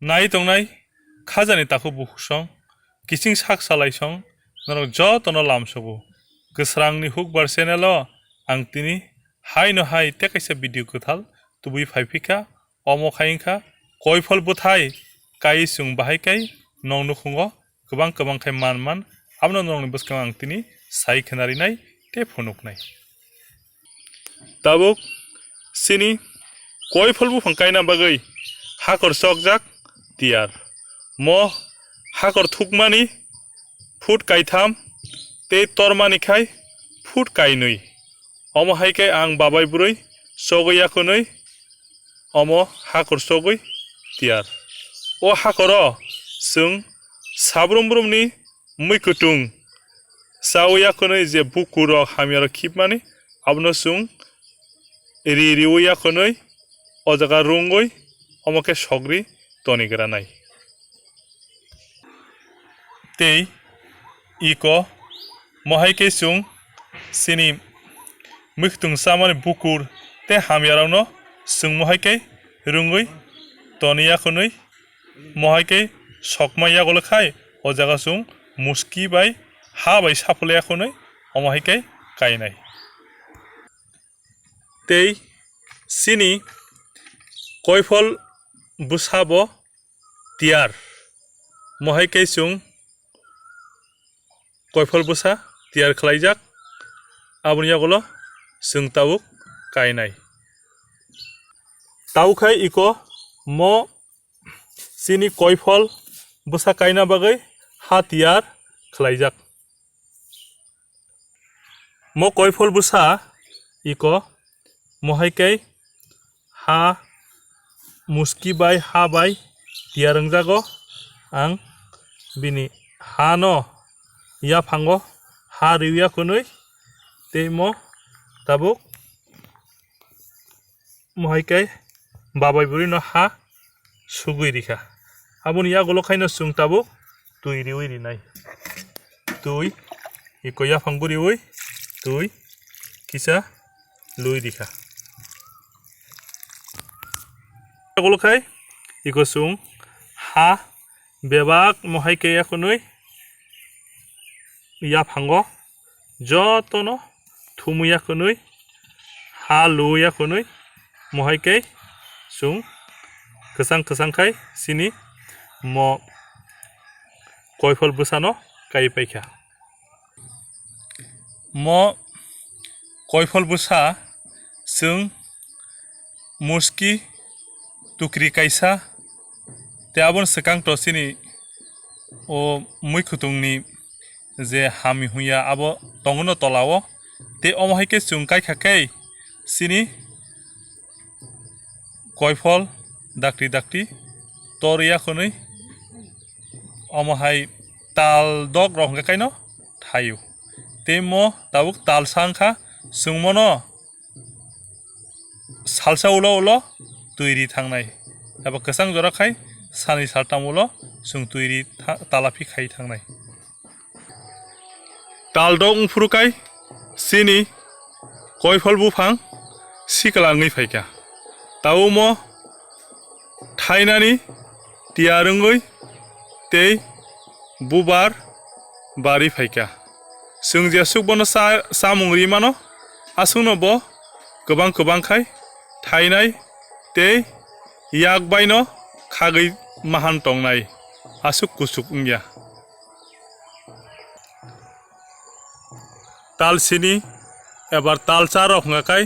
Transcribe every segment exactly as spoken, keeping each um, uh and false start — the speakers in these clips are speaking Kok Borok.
Nai tongnai khajani takhuk bukhuk song, kiching sak salai song, norok jotono lamsogo. Kwsrangni Hukbar channel o ang tini haino hai tei kaisa video kwthal tubui phaiphikha. Omo khai wngkha koiphol bwthai kai chwng bahai kai nong nukhungo kwbang kwbang khai man man, abono norokni bwskango ang tini sai khwnarinai tei phunuknai. Tabuk chini koiphol buphang kaina bagwi hakor chokjak tiyar. Mo hakor thukmani foot kaitham tei tormani khai foot kainwi. Omo hai khe ang babai bwrwi chogwi yakhunwi omo hakor chogwi tiyar. O hakoro chwng sabrum brumni mui kwtung chawi yakhunwi je bukurok hamyarok khibmani, abono chwng ri riwi yakhunwi o jaga rwngwi omo khe sogri toni granai. Tei iko mohai khe chwng chini mui kwtung chamani bukur tei hamyarokno chwng mohai khe rwngwi toni yakhunwi, mohai khe sokma yagulo khai o jaga chwng muski bai ha bai saphulwi yakhunwi omo hai khe kainai. Tei chini koiphol bwsa bo tiyar. Mohai khe chwng koiphol bwsa tiyar khlaijak. Aboni yagulo chwng tabuk kainai. Tabuk khai iko mo chini koiphol bwsa kaina bagwi ha tiyar khlaijak. Mo koiphol bwsa iko mohai khe ha muski bai ha bai tiyar wngjago. Ang bini ha no yaphango ha riwi yakhunwi tei mo tabuk mohai khe babai bwrwino ha sugwi rikha. Aboni yagulo khaino chwng tabuk twi riwi rinai. Twi iko yaphang guriwi twi kisa lui rikha. Yagulo khai iko chwng ha bebak mohai khe yakhunwi yaphango jotono thumwi yakhunwi ha lui yakhunwi mohai khe chwng kwchang kwchang khai chini mo koiphol bwsano kai paikha. Mo koiphol bwsa chwng muski tukri kaisa, tei aboni swkang to chini o mui khutungni je hami huya abo tongo no tola o, tei omo hai khe chwng kai kha khe chini koiphol dakti dakti tor ya khwnwi omo hai tal dok rok hwnkhe kaino thaio, tei mo tabuk tal sa wngkha chwng mono salsa ulo ulo twi ri thangnai, eba kwchang jora khai sani saltam ulo chwng twi ri tha-, talapi khai thangnai. Tal dok wngphuru khai chini koiphol buphang sikla wngwi phaikha. Tabuk mo thainani tiyar wngwi tei bubar bari phaikha. Chwng jesuk bono cha-, chamung ri mano, aswkno bo kwbang kwbang khai thainai tei yak baino khagwi mahan tongnai, aswk kuchuk wngya. Tal sini ebar tal cha rok hwnga khai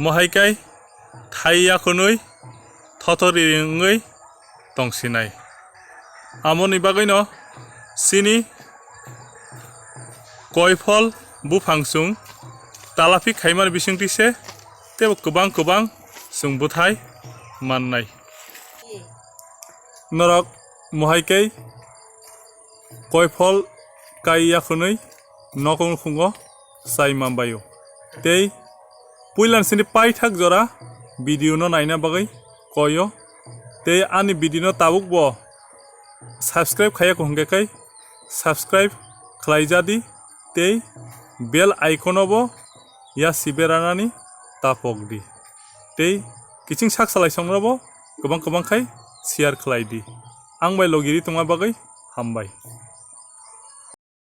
mohai khai thai ya khwnwi thothor ri wngwi tongsinai. Amoni bagwino chini koiphol buphang chwng talaphik khaimani bisingtwi se teibo kwbang kwbang chwng bwthai mannai. Norok mohai khe koiphol kai ya khwnwi nokong nukhungo chai manbaio. Tei puilan sini paithak jora video no naina bagwi koio. Tei ani video no tabuk bo subscribe khaiya hwnkhe khai subscribe khlai jadi tei bell icon o bo ya siberanani tapok di. Tei kiching sak salai songrabo kwbang kwbang khai share khlai di. Ang bai logi ri tongma bagwi hambai.